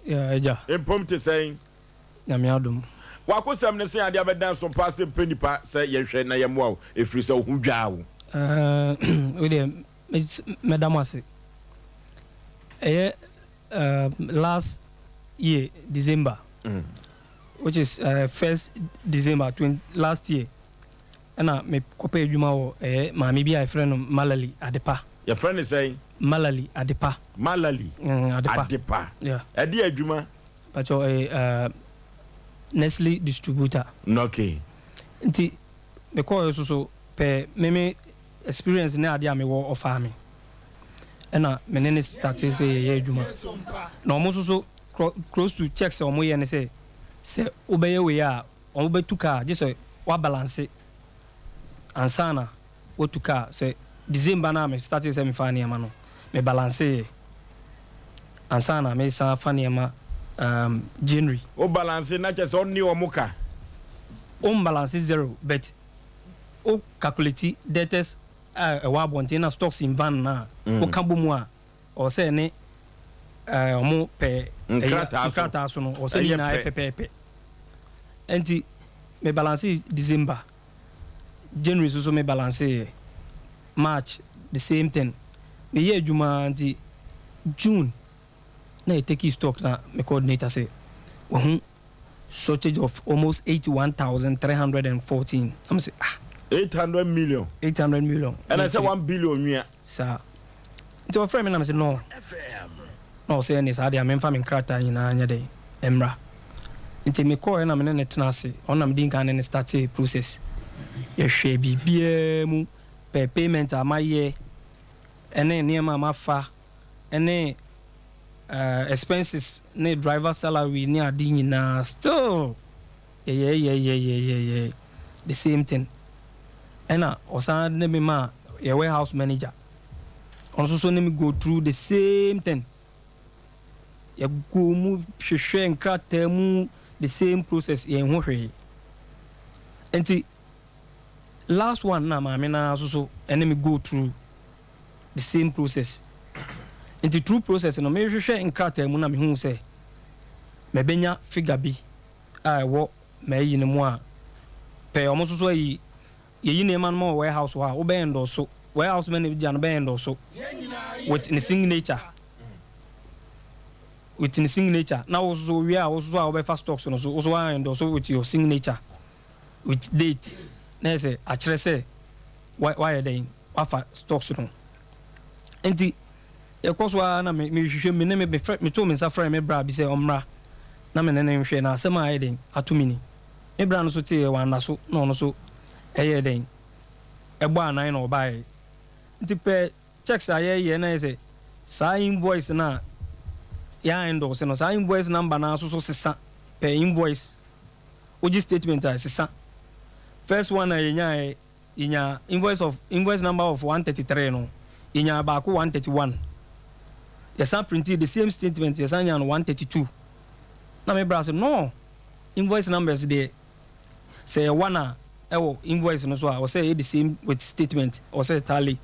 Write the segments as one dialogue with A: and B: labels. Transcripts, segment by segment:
A: Yeah, agya.
B: Mpom te sɛn?
A: Nyame adom.
B: W'akosɛm ne sɛn adeɛ abɛdan so paa sɛ mpɛ nipa sɛ yɛnhwɛ na yɛmmoa wo ɛfiri sɛ wo ho dwaa wo?
A: Wei deɛ mɛda mo ase. Ɛyɛ last year December, which is first December 20, last year, ɛna mekɔpɛ adwuma wɔ ɛyɛ maame bi a yɛfrɛ no Malali Adepa.
B: Yɛfrɛ no sɛn?
A: Malali Adepa.
B: Malali
A: Adepa.
B: Adepa.
A: Yeah.
B: Ɛde adwuma?
A: Pacho ɛyɛ Nestle distributor.
B: Okay.
A: Nti mekɔɔ so so pɛ meme experience ne adeɛ a mewɔ, ɔfaa me ɛna me ne ne start sɛ yɛyɛ adwuma, na ɔmo nso so close to checks a ɔmo yɛ ne sɛ wobɛyɛ wei a, ɔmo bɛtu kaa gye sɛ wabalance ansa na watu kaa. Sɛ December na me start sɛ mefa nneɛma no, me balance yɛ ansa na mesan fa nneɛma January.
B: Wo balance na kyɛ sɛ ɔne ɔmo ka?
A: O balance zero, but o calculate debtors a ɛwɔ abɔnten na stocks in van na o ka bɔ mu a, ɔwɔ sɛ ne ɔmo pɛ ɛyɛ
B: nkrataa so.
A: Nkrataa so no, ɔwɔ sɛ ne
B: ɛyɛ
A: nyinaa yɛ
B: pɛ.
A: Pɛpɛɛpɛ. Nti me balance December, January so so me balance yɛ, March the same thing. Meyɛ adwuma nti June na yɛ take stock na me coordinator sɛ wahu shortage of almost 81,314. I'm say, ah.
B: 800 million.
A: 800 million.
B: Ɛna sɛ 1 billion nwia.
A: Saa nti ɔfrɛ me na me sɛ no, na ɔsɛ ɛne saa deɛ, memfa me nkrataa nyinaa nyɛ dɛn mmra. Nti mekɔɔ na mene ne tena ase. Ɔno na medi nkan ne ne start process. Yɛhwɛ biribiaa mu pɛ, payment a mayɛ ɛne nneɛma a mafa ɛne expenses ne driver salary ne ade nyinaa, still yɛyɛyɛyɛyɛyɛ the same thing. Ɛna ɔsan ne me ma yɛ warehouse manager, ɔno nso so ne me go through the same thing. Yɛgo mu hwehwɛ nkrataa mu, the same process, yɛn ho hwee. Nti last one na maame naa nso so ɛne me go through the same process. Nti through process no, mehwehwɛ nkrataa mu na mehu sɛ mɛbɛnya figure bi a ɛwɔ mɛyi no mu a pɛ. Ɔmo nso so ayi yɛyi nneɛma no ma wɔ warehouse hɔ a, wobɛyɛ ndɔso, warehouse manager no bɛyɛ ndɔso with ne signature, with ne signature, na wo nso wie a, wo nso a wobɛfa stocks no so, wo nso wa endorse with your signature with date, na yɛ sɛ akyerɛ sɛ wayɛ dɛn wafa stocks no. Nti yɛkɔ so ara na mehwehwɛ me ne me mefrɛ, meto me nsa frɛ me bra bi sɛ ɔmmra na me ne ne nhwɛ na asɛm a ayɛ dɛn ato me ni. Me bra no so teeɛ, wanna so na ɔno so ɛyɛ dɛn ɛbɔ anan na ɔbaeɛ. Nti pɛ checks a yɛyɛ na yɛ sɛ saa invoice na yɛa endorse no, saa invoice number na nso so sesa per invoice. Wogye statement a, sesa. First one a yɛnyaɛ, yɛnya invoice of invoice number of 133 no, yɛnya baako 131. Yɛsan print the same statement, yɛsan nya no 132. Na me bra sɛ no, invoice numbers deɛ, sɛ yɛ one a ɛwɔ invoice no so a, ɔsɛ ɛyɛ the same with statement, ɔsɛ tally.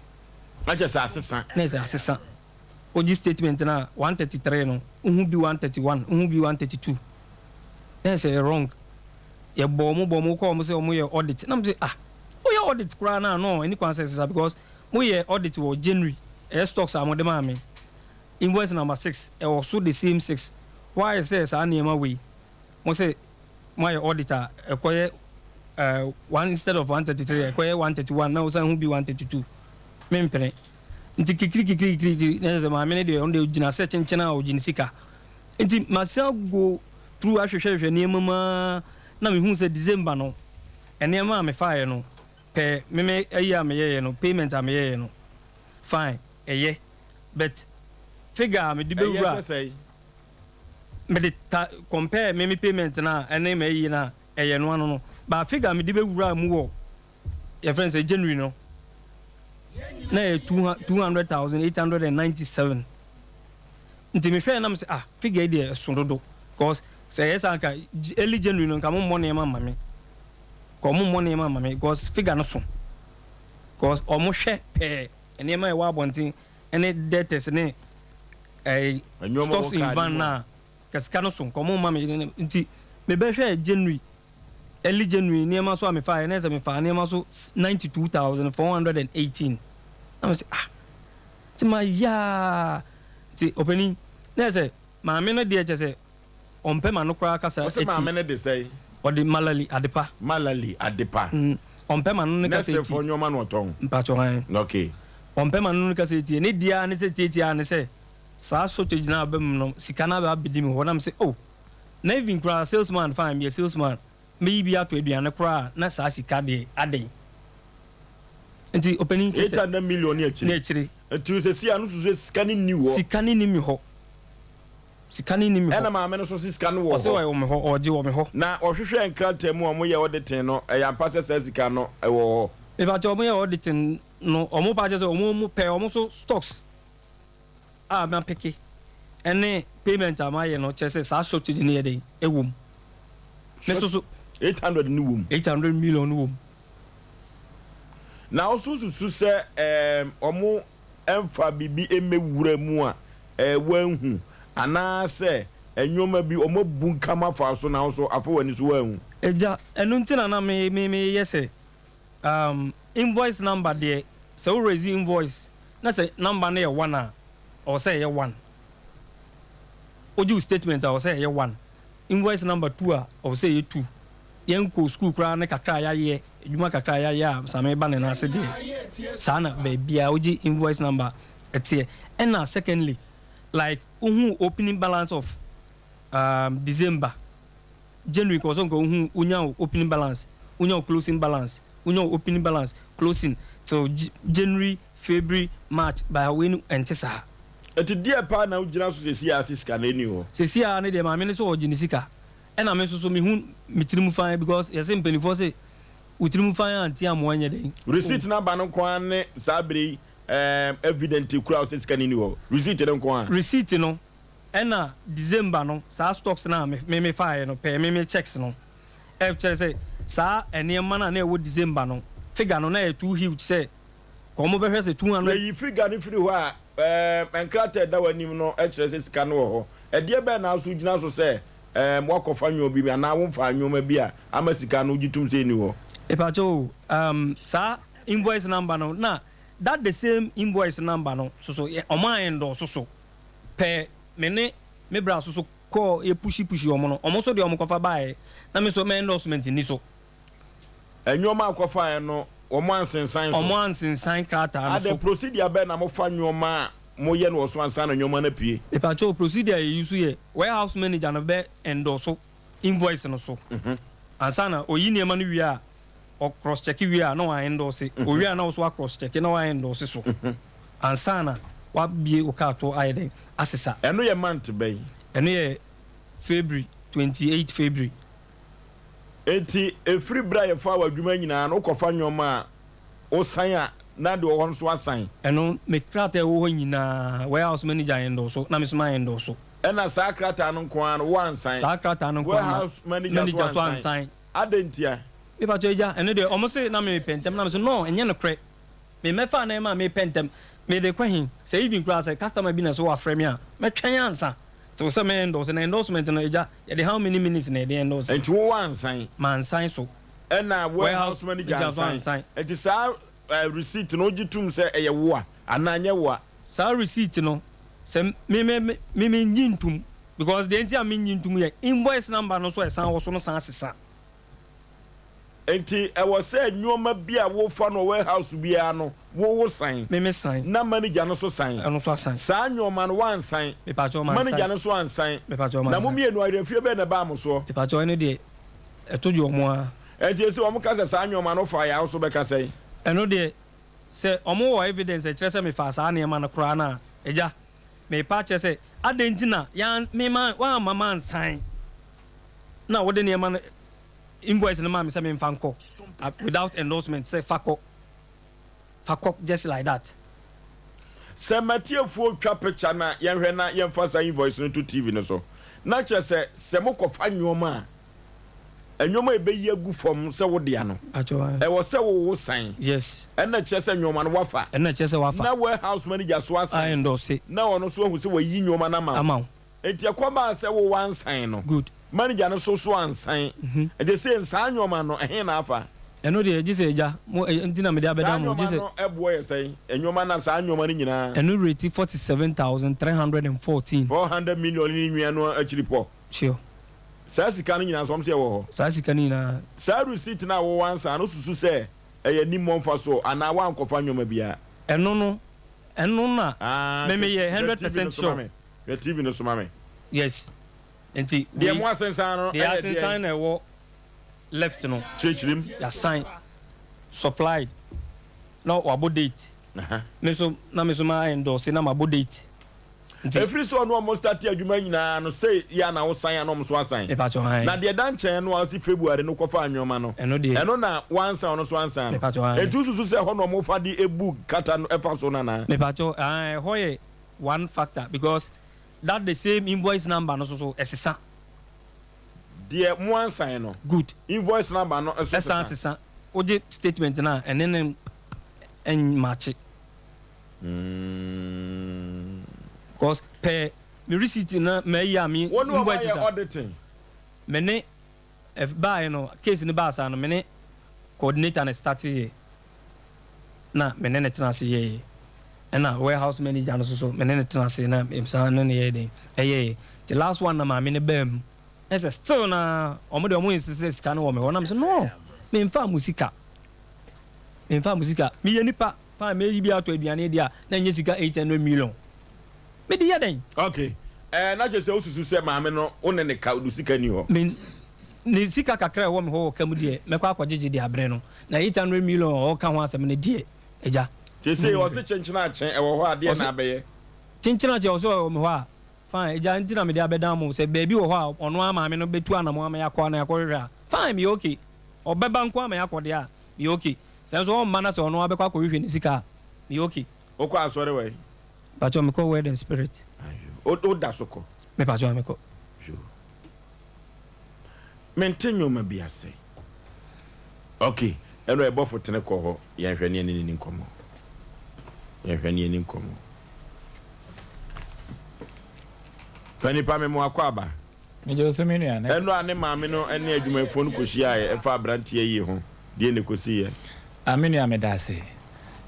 B: Na kyɛ sɛ asesa.
A: Na ɛsɛ asesa. Wogye statement na 133 no, wohu bi 131, wohu bi 132, na ɛsɛ yɛ wrong. Yɛbɔ ɔmo bɔ ɔmo kɔ ɔmo sɛ ɔmo yɛ audit na mo sɛ, ah, woyɛ audit koraa na no ɛni kwan sɛ ɛsesa, because moyɛ audit wɔ January, ɛyɛ stocks a mode maa me, invoice number 6 ɛwɔ so, the same 6. Why sɛ saa nneɛma wei mo sɛ moayɛ audit a, ɛkɔyɛ one instead of 133 ɛkɔyɛ 131, na wosan hu bi 132? Mempene. Nti kikiri kikiri kikiri na sɛ maame no deɛ, ɔno deɛ ogyina sɛ kyenkyene a ɔgye ne sika. Nti masan go through ahwehwɛhwɛ nneɛma mu ara na mehu sɛ December no, nneɛma a mefaeɛ no pɛ, meme ayi a meyɛyɛ no, payment a meyɛyɛ no, fine, ɛyɛ, but figure a mede
B: ɛyɛ
A: bɛwura
B: sɛ sɛe
A: mede ta compare meme payment na ɛne ma ayi na ɛyɛ no ano no, but figure a mede bɛwura mu wɔ yɛfrɛ no sɛ January no na yɛ 200,897. Nti mehwɛ nam sɛ, ah, figure yi deɛ, ɛso dodo, because sɛ ɛyɛ saa nka early January no nka mo mmɔ nneɛma ma me, ka ɔmo mmɔ nneɛma ma me, because figure no so, because ɔmo hwɛ pɛɛ nneɛma a ɛwɔ abɔnten ɛne debtors ne ɛɛ
B: nneɛma
A: stocks
B: wɔ
A: in
B: kaa
A: van
B: no mu.
A: Na Ka sika no so nka ɔmo mma me nti mebɛhwɛɛ January early January nneɛma so a mefaeɛ na ɛsɛ mefaa nneɛma so 92,418 na mese ah nti ma yaa nti ɔpanin na ɛsɛ maame no deɛ kyɛ sɛ ɔmpɛ ma no koraa kasa
B: Ɔsɛ
A: ɛti
B: maame no de sɛn?
A: Ɔde Malali Adepa.
B: Malali Adepa.
A: Ɔmpɛ ma no ne kasa ɛti.
B: Nɛɛsefoɔ nneɛma na ɔtɔn.
A: Mpakyɛw hann.
B: Okay.
A: Ɔmpɛ ma no ne kasa ɛti ne deɛ ara ne sɛ tietie ara ne sɛ saa shortage no aba mu no sika no aba abɛdi me hɔ na mese oh na even koraa salesman fine meyɛ salesman mɛyi bi ato aduane koraa na saa sika deɛ adɛn nti ɔpanin kyɛ sɛ
B: 800 million ne akyire
A: ne akyire
B: nti sɛsi a no susu sɛ sika no nni hɔ
A: sika no nni me hɔ sika no nni me hɔ
B: ɛna maame no nso se sika no wɔ
A: ɔse
B: hɔ
A: ɔwɔ me hɔ ɔgye wɔ me hɔ.
B: Na ɔhwehwɛɛ nkrataa mu a wɔyɛ auditing no ɛyɛ ampa sɛ saa sika no ɛwɔ hɔ.
A: Mepakyɛ wɔyɛ auditing no wɔn pa kyɛ sɛ wɔn pɛ wɔn so stocks a mapeke ne payment a mayɛ no kyerɛ sɛ saa shortage no yɛ dɛn ɛwɔ mu. Me nso so.
B: 800 no wɔ mu.
A: 800 million no wɔ mu.
B: Na wo nso susu sɛ ɛɛm wɔn mfa biribi mmɛwura mu a ɛɛ wɔanhu anaasɛ nneɛma bi wɔn abu nkam afa so na wo nso afa w'ani so woanhu.
A: Agya, ɛno nti na na me me meyɛ sɛ um invoice number deɛ sɛ wo raise invoice na sɛ number no yɛ one a ɔwɔ sɛ ɛyɛ one. Wogye wo statement a ɔwɔ sɛ ɛyɛ one. Invoice number two a ɔwɔ sɛ ɛyɛ two. Yɛn kɔɔ sukuu koraa ne kakra a yɛayɛ, adwuma kakra a yɛayɛ a Same ba ne nan ase deɛ saa na baabiara wogye invoice number ɛteɛ. Ɛna secondly like wohu opening balance of um, December January nka ɔsɛ nka wohu wonya wo opening balance, wonya wo closing balance, wonya wo opening balance, closing till January, February, March by wei no ɛnte saa.
B: Nti deɛ paa na wogyina so sɛsi a se sika no ɛni hɔ?
A: Sɛsi a ne deɛ maame no sɛ ɔgye ne sika ɛna me nso so mehu me tirim fann because yɛse mpaninfoɔ se wo tirim fann a nti amoa nyɛ dɛn.
B: Receipt number no nko ara ne saa bere yi ɛɛm evident kura wo sɛ sika no nni hɔ? Receipt no nko ara?
A: Receipt no Ɛna December no saa stocks no a me me faeɛ no pɛɛ me me checks no ɛkyerɛ sɛ saa nneɛma no a na ɛwɔ December no figure no na ɛyɛ too huge sɛ ka wɔn bɛhwɛ sɛ 200.
B: Yɛyi figure no firi hɔ a, ɛɛm nkrataa a ɛda w'anim no kyerɛ sɛ sika no wɔ hɔ. Ɛdeɛ bɛn na nso wogyina so sɛ ɛɛm woakɔfa nneɛma bi anaa womfaa nneɛma bi a ama sika no wogye tom sɛ ɛnni hɔ?
A: Mepakyɛ o, ɛɛm saa invoice number no na that the same invoice number no soso yɛ wɔn a endorse so. Pɛ me ne me bra so so kɔɔ yɛ pushi pushi wɔn no, wɔn nso deɛ wɔn kɔfa baeɛ na me nso mɛ endorsement nni so.
B: Nnoɔma a wɔkɔfaeɛ no wɔn ansensan so?
A: Wɔn ansensan krataa no so.
B: Adɛn, procedure bɛn na mofa nnoɔma a moyɛ no wɔ so ansa na nnoɔma no apue?
A: Mepakyɛw, procedure a yɛ use yɛ warehouse manager no bɛ endorse invoice no so ansa na ɔyi nneɛma no wie a, ɔ cross check wie a na wa endorse, owie a na wo nso wa cross check na wa endorse so ansa na wabue wo car to ayɛ dɛn asesa.
B: Ɛno yɛ month bɛn?
A: Ɛno yɛ February, 28 February.
B: Enti ɛfiri berɛ a yɛfaa w'adwuma nyinaa no wokɔfa nnoɔma a wosan a na deɛ ɔwɔ hɔ no nso asan?
A: Ɛno me krataa a ɛwɔ hɔ nyinaa warehouse manager endorse na me nso ma endorse.
B: Ɛna saa krataa no nko ara no woansan?
A: Saa krataa no nko ara na
B: Warehouse manager nso ansan? Adɛn ntia?
A: Me pakyɛ agya, ɛno deɛ ɔmo se na me pɛ ntɛm na me se no ɛnyɛ nokorɛ, me mɛfa anan mu a me pɛ ntɛm, me de kɔ he? Sɛ even koraa sɛ customer bi na sɛ wafrɛ me a, mɛtwɛn ansa till sɛ mɛ endorse, na endorsement no agya yɛde how many minutes na yɛde endorse?
B: Nti wo wansan?
A: Mansan so.
B: Ɛna warehouse manager ansan? Nti saa receipt no wogye tom sɛ ɛyɛ woa anaa ɛnyɛ woa?
A: Saa receipt no sɛ me me me me nnye ntom because deɛ nti a me nnye ntom yɛ invoice number no nso a ɛsan wɔ so no san sesa.
B: Nti ɛwɔ sɛ nnoɔma bi a wofa no wɔ warehouse biara no wo wo san.
A: Me me san.
B: Na manager no nso san.
A: Ɛno nso asan.
B: Saa nnoɔma no woansan.
A: Me pakyɛw mansan.
B: Manager no nso ansan.
A: Me pakyɛw mansan.
B: Na mo mmienu awerɛfie bɛn na ɛbaa mo soɔ?
A: Me pakyɛw ɛno deɛ ɛto gye wɔn ara.
B: Nti ese wɔn ka sɛ saa nnoɔma no wofaeɛ a wo nso bɛka sɛn?
A: Ɛno deɛ Sɛ wɔwɔ evidence a ɛkyerɛ sɛ mefaa saa nneɛma no koraa no a, agya, merepa akyerɛ sɛ adɛn nti na yan, me ma, woamma mansan na wode nneɛma no, invoice no maa me sɛ memfa nkɔ without endorsement sɛ fa kɔ, fa kɔ just like that.
B: Sɛ m'atiefoɔ twa picture no a, yɛnhwɛ na yɛmfa saa invoice no nto TV no so. Na kyerɛ sɛ, sɛ mokɔfa nneɛma a, nneɛma a ɛbɛyi agu fam sɛ wo dea no, ɛwɔ sɛ wo wo san.
A: Yes.
B: Ɛna kyerɛ sɛ nneɛma no wafa.
A: Ɛna kyerɛ sɛ wafa.
B: Na warehouse manager so asan.
A: Endorse.
B: Na ɔno nso ahu sɛ wayi nneɛma no ama wo.
A: Ama wo.
B: Enti ɛkɔbaa sɛ wo wansan no.
A: Good.
B: Manager no so so ansan. Nti sei saa nnoɔma no ɛhe na afa?
A: Ɛno deɛ gye sɛ agya mo nti na mede
B: Saa
A: abɛdan mo gye
B: nnoɔma
A: sɛ.
B: no ɛboɔ yɛ sɛn? Nnoɔma no a saa nnoɔma no nyinaa.
A: Ɛno rate 47,314.
B: 400 million ne nwia no akyiri pɔ.
A: Sure.
B: Saa sika no nyinaa nso wɔn se ɛwɔ hɔ.
A: Saa sika no nyinaa.
B: Saa receipt no a wo wansan no wosusu sɛ ɛyɛ animmɔ mfasoɔ anaa woankɔfa nnoɔma biara?
A: Ɛno no ɛno na
B: Ah
A: me
B: hwɛ
A: meyɛ
B: hwɛ
A: hundred
B: TV no
A: percent
B: so ma
A: sure.
B: me. Hwɛ TV no so ma me.
A: Yes. Nti
B: Deɛ
A: wei
B: mo asensan no
A: deɛ
B: yɛ deɛn?
A: asensan na ɛwɔ left no.
B: Kyerɛkyerɛ mu.
A: Yɛasan supplied na wabɔ date. Me nso na me nso ma endorse na mabɔ date. Nti.
B: Ɛfiri sɛ ɔne ɔmo starte adwuma nyinaa no sei yɛ a na wosan a na ɔmo nso asan.
A: Mepakyɛw ae.
B: Na deɛ ɛda nkyɛn no a ɔsi February no kɔfaa nnoɔma no
A: Ɛno deɛ.
B: ɛno na wansan ɔno nso ansan no.
A: Mepakyɛw ae.
B: Nti wosusu sɛ ɛhɔ na ɔmo fa de bu kata no ɛfa so no anaa?
A: Mepakyɛw ae ɛhɔ yɛ one factor because that the same invoice number no nso so ɛsesa.
B: Deɛ mo ansan no.
A: Good.
B: Invoice number no nso
A: sesa. Ɛsan sesa. Wogye statement no a ɛne no mmakye. Because per me receipt na mayi a me
B: Wo ne wɔn
A: invoices
B: ayɛ
A: a.
B: auditing.
A: Me ne ɛbaeɛ no case no baa saa no me ne coordinator no starteeɛ na me ne no tena ase yɛeɛ. Ɛna warehouse manager no nso so me ne no tena ase na mesan ne no yɛɛ dɛn ɛyɛeɛ. Nti last one na maame no baa mu na sɛ still na wɔn deɛ wɔn insist sɛ sika no wɔ me hɔ na me sɛ no memfaa mo sika memfaa mo sika meyɛ nipa fine meyi bi atɔ aduane adi a na ɛnyɛ sika 800 million mede yɛ dɛn.
B: Ok ɛɛ na kyerɛ sɛ wosusu sɛ maame no wo ne ne ka ne sika nni hɔ.
A: Me ne sika kakra a ɛwɔ me hɔ wɔ ka mu deɛ mɛkɔ akɔgyegye de abrɛ no na 800 million a ɔreka ho asɛm no deɛ agya.
B: Seesei ɔse kyenkyen akye ɛwɔ hɔ a deɛn na abɛyɛ.
A: Kyenkyen akye ɔse ɔwɔ me hɔ a fine agya nti na mede abɛdan mo sɛ baabi wɔ hɔ a ɔno ara maame no bɛtu anamɔn ama yɛakɔ na yɛakɔhwehwɛ a fine meyɛ ok ɔbɛba nko ara ma yɛakɔ deɛ a meyɛ ok sɛ nso ɔmma na sɛ ɔno ara bɛkɔ akɔhwehwɛ ne sika a meyɛ ok.
B: Wokɔ asɔre wɔ he?
A: Mpakyɛw mekɔ Word and Spirit.
B: Ayo. Wo da so kɔ?
A: Mepakyɛw mekɔ.
B: Yo. Mente nneɛma bi ase. Ok, ɛno ɛbɔfo tene kɔ hɔ, yɛnhwɛ ne yɛne no ni nkɔmmɔ. Yɛnhwɛ ne yɛni nkɔmmɔ. Panipa me mo akɔ aba.
C: Megye wo so me nua.
B: Ɛno a ne maame no ne adwumayɛfoɔ no kɔhyiaeɛ ɛfa aberanteɛ yi ho, deɛ na ɛkɔsiiɛ?
C: Ah me nua medase.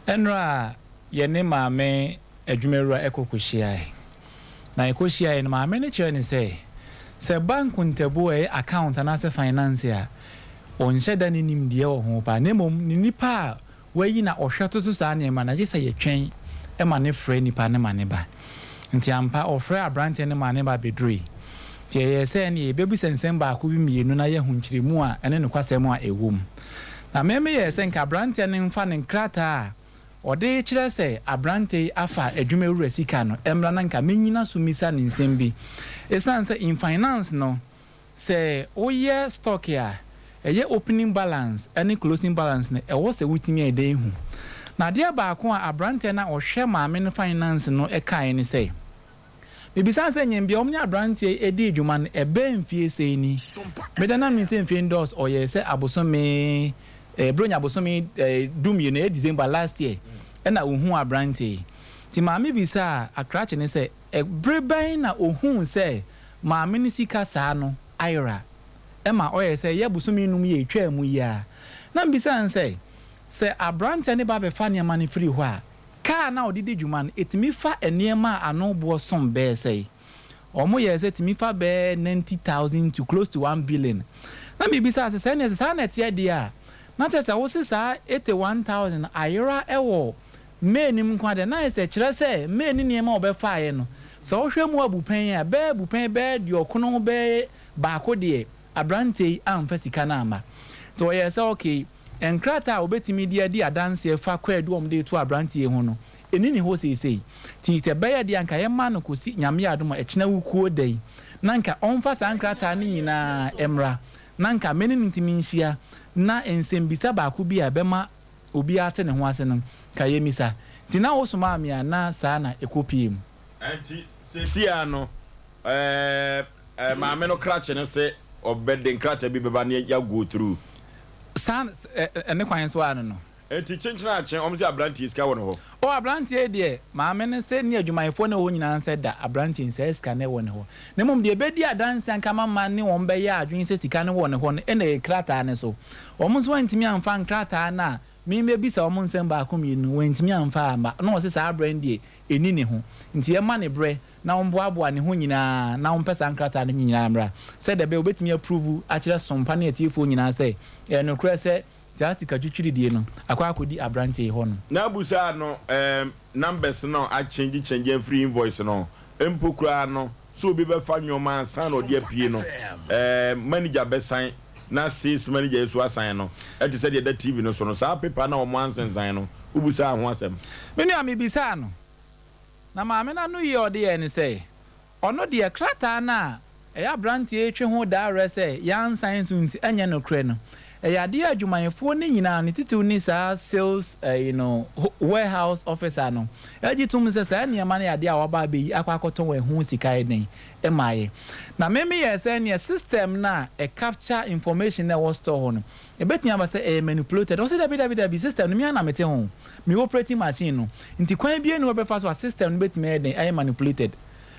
C: Ɛnora a yɛne maame adwumawura kɔ kɔhyiaeɛ. Na yɛkɔhyiaeɛ no maame no kyerɛɛ no sɛ, sɛ ɛba nkontabuo a ɛyɛ account anaasɛ finance a, ɔnhyɛ da ne nimdeɛ wɔ ho paa na mmom ne nipa a Wayi na ɔhwɛ toto saa nneɛma no a, gye sɛ yɛtwɛn ma no frɛ nipa no ma no ba. Nti ampa, ɔfrɛɛ aberanteɛ no maa ne ba bɛdurui. Nti ɛyɛɛ sɛ ɛnneɛ yɛbɛbisa nsɛm baako bi mmienu na yɛahu nkyerɛmu a ɛne nokwasɛm a ɛwɔ mu. Na me meyɛɛ sɛ nka aberanteɛ no mfa ne nkrataa a ɔde rekyerɛ sɛ aberanteɛ yi afa adwumawura sika no mmra na nka mennyina so mmisa no nsɛm bi. Ɛsiane sɛ in finance no, Sɛ woyɛ stock a, ɛyɛ opening balance ne closing balance no, ɛwɔ sɛ wotumi ayɛ dɛn hu. Na adeɛ baako a aberanteɛ no a ɔhwɛ maame no finance no kaeɛ ne sɛ, Mebisa no sɛ Nyembea wɔn ne aberanteɛ yi dii dwuma no ɛbɛyɛ mfie sei ni? Meda na menim sɛ mfie no dɔɔso, ɔyɛɛ sɛ abosome, eh, Buronya bosome eh, dumienu, ɛyɛ December last year, ɛna ɔhuu aberanteɛ yi. Nti maame bisaa akrakye no sɛ, Bere bɛn na ohuu sɛ maame no sika saa no ayera? Ɛma ɔyɛɛ sɛ ɛyɛ bosome nnum yi a etwaa mu yi ara. Na mibisa no sɛ, Sɛ aberanteɛ no ba bɛfa nneɛma no firi hɔ a, kaa no a ɔde di dwuma no, etumi fa nneɛma a ano boɔ som bɛyɛ sɛn? Wɔyɛɛ sɛ etumi fa bɛyɛ 90,000 to close to 1 billion. Na mibisa sɛ, Sɛ ɛnneɛ sɛ saa na ɛteɛ deɛ a, na kyerɛ sɛ wose saa 81,000 no ayera wɔ May no mu nko ara deɛ, na ayɛ sɛ, kyerɛ sɛ, May ne nneɛma a wɔbɛfaeɛ no, sɛ wohwɛ mu abupɛn a, bɛyɛ abupɛn bɛyɛ aduɔkono bɛyɛ baako deɛ, aberanteɛ yi amfa sika no amma. Nti wɔyɛɛ sɛ, okay, nkrataa a wɔbɛtumi de adi adanseɛ fa kwaadu a wɔde reto aberanteɛ yi ho no, ɛnni ne hɔ seesei. Nti sɛ ɛbɛyɛ deɛ a, anka yɛmma no kɔsi Nyame adom a, ɛkyena wukuo da yi, na anka ɔmfa saa nkrataa no nyinaa mmra, na anka me ne no ntumi nhyia, na nsɛmbisa baako bi a ɛbɛma obiara te ne ho ase no, ka yemmisa. Nti na wosomaa me a na saa na ɛkɔpuee mu.
B: Ɛnti seesei ara no ɛɛ maame no krakye no se ɔbɛ de nkrataa bi bɛba ne ya go through.
C: Saa ɛ ne kwan so ara no no.
B: Ɛnti kyenkyen akye wɔn se abranteɛ sika wɔ ne hɔ.
C: O aberanteɛ yi deɛ, maame no se ne adwumayɛfoɔ no a ɛwɔ hɔ nyinaa nsɛ da aberanteɛ yi saa sika no wɔ ne hɔ. Na mmom deɛ ɛbɛdi adanseɛ anka ama ma ne wɔn bɛyɛ adwene sɛ sika no wɔ ne hɔ no na ɛyɛ krataa no so. Wɔn nso antumi amfa nkrataa no a me mɛbisa wɔn nsɛm baako mmienu no, wɔantumi amfa amma. Na wɔse saa berɛ no deɛ ɛnni ne ho, nti yɛmma no berɛ na ɔmboaboa ne ho nyinaa na ɔmpɛ saa nkrataa no nyinaa mmra, sɛdeɛ ɛbɛyɛ ɔbɛtumi apruvu akyerɛ sompa ne atiefoɔ nyinaa sɛ ɛyɛ nokorɛ sɛ saa sika twitwiridie no akɔ akɔdi aberanteɛ yi hɔ nom.
B: Na abusaa no ehm numbers no a change change afiri invoice no mpo koraa no sɛ obi bɛfa nnoɔma ansa na ɔde apue no ehm manager bɛsan na sales manager yi nso asan no ɛte sɛ deɛ ɛda TV no so no saa paper no a wɔn ansensan no wobusaa ho asɛm?
C: Me nua mebisaa no. Na maame no anoyie a ɔde yɛɛ ne sɛ, ɔno deɛ krataa no a ɛyɛ aberanteɛ yi twe ho daa werɛ sɛ yɛansan nso nti ɛnyɛ nokorɛ no, ɛyɛ adeɛ a adwumayɛfoɔ no nyinaa, ne titiriw ne saa sales ɛyi no warehouse officer no gye tom sɛ saa nneɛma no yɛ adeɛ a wɔaba abɛyi akɔ akɔtɔn wɔ ɛho sika yɛ dɛn ɛmaeɛ. Na me meyɛɛ sɛ neɛ system no a ɛ capture information no a ɛwɔ store hɔ no, Ebetumi aba sɛ ɛyɛ manipulated. Ɔse dabi dabi dabi, system no me ara na mete ho, me operating machine no, nti kwan biara nni hɔ a ɛbɛfa so a system no betumi ayɛ dɛn ayɛ manipulated.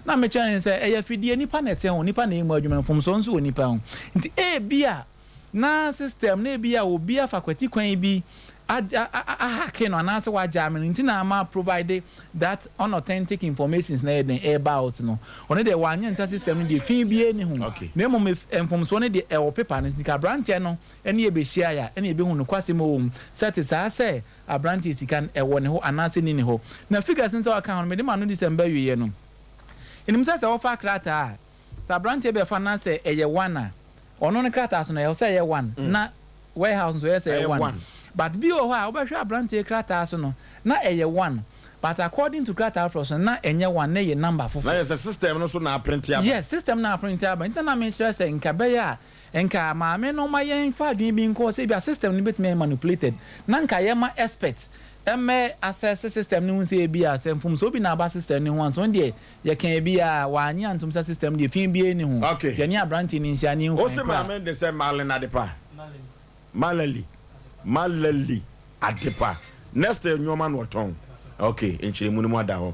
C: Na mekyerɛ no sɛ ɛyɛ afidie, nipa na ɛte ho, nipa na ɛyɛ mu adwuma, mfomsoɔ nso wɔ nipa ho. Nti ebia na system no ebia obi afa kwati kwan bi ahacke no anaasɛ wagyame no nti na ama provide that unauthentic informations na ɛyɛ dɛn ɛreba out no. Ɔno deɛ wanyɛ nsa system no deɛ fi biara nni ho. Na mmom mfomsoɔ no deɛ ɛwɔ paper no so. Nti ka aberanteɛ no ne yɛ bɛhyiaeɛ a ɛna yɛbɛhu nokwasɛm a ɛwɔ mu sɛ ɛte saa sɛ aberanteɛ sika no ɛwɔ ne hɔ anaasɛ ɛnni ne hɔ. Na figures no sɛ waka ho no mede m'ano di sɛ mbɛwieɛ no. Ɛnim sɛ sɛ wofa krataa a sɛ aberanteɛ bɛfa na sɛ ɛyɛ one a ɔno ne krataa so no ɛwɔ sɛ ɛyɛ one na warehouse nso ɛyɛ sɛ ɛyɛ one but bi wɔ hɔ a wobɛhwɛ aberanteɛ krataa so no na ɛyɛ one but according to krataa foforɔ so no na ɛnyɛ one na ɛyɛ number foforɔ.
B: Na yɛ sɛ system no so na aprente aba.
C: Yes, system no aprente aba nti na na mekyerɛ sɛ nka ɛbɛyɛ a nka maame no ma yɛnfa adwene bi nkɔ sɛ ebia system no bɛtumi ayɛ manipulated na nka yɛma expert mmɛ assess system no hu sɛ ebia sɛ mfomsoɔ bi na aba system no ho a nso deɛ Yɛkaa bi a, wannye antom sɛ system deɛ fi biara nni ho.
B: Okay.
C: Nti yɛne aberanteɛ no nhyia na yɛnhu
B: Wose
C: kwan koro a.
B: maame de sɛ Marlene Adepa? Malali. Malali Adepa. Next nnoɔma na ɔtɔn. Okay, nkyerɛmu no mu ada hɔ.